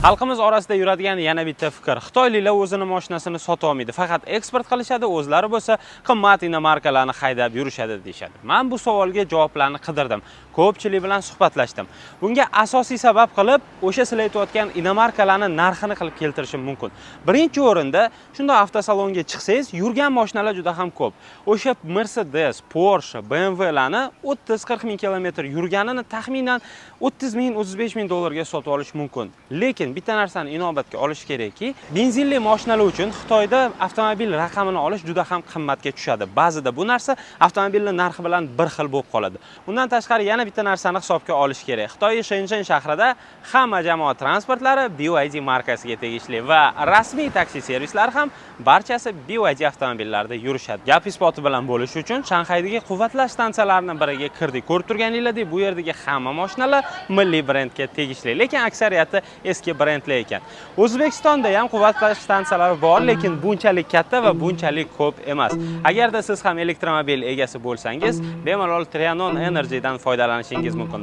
Xalqimiz orasida yuradigan yana bitta fikr: xitoyliklar o'zini mashinasini sota olmaydi, faqat eksport qilishadi, o'zlari bo'lsa qimmat иномарка larni haydab yurishadi, deyishadi. Man bu savolga javoblarni qidirdim, ko'pchilik bilan suhbatlashdim. Bunga asosiy sabab qilib o'sha sizlar aytayotgan иномарка larni narxini qilib keltirishim mumkin. Birinchi o'rinda, shundoq avtosalonga chiqsangiz, yurgan mashinalar juda ham ko'p. O'sha Mercedes, Porsche, BMWlarni 30-40 ming kilometr yurganini taxminan 30 ming, 35 ming dollarga sotib olish mumkin. Lekin bitta narsani inobatga olish kerakki, benzinli mashinalar uchun Xitoyda avtomobil raqamini olish juda ham qimmatga tushadi. Ba'zida bu narsa avtomobilni narxi bilan bir xil bo'lib qoladi. Undan tashqari, yana bitta narsani hisobga olish kerak: Xitoy Shenchen shahrida hamma jamoat transportlari BYD markasiga tegishli va rasmiy taksi servislari ham barchasi BYD avtomobillarida yurishadi. Gap isboti bilan bo'lishi uchun Shanxaydagi quvvatlash stansiyalarining biriga kirdik. Ko'rib turganingizdek, bu yerdagi hamma mashinalar milliy brendga tegishli, lekin aksariyati eski brendlar ekan. O'zbekistonda ham quvvatlash stansiyalari bor, lekin bunchalik katta va bunchalik ko'p emas. Agarda siz ham elektromobil egasi bo'lsangiz, bemalol Trianon Energydan foydalanishingiz mumkin.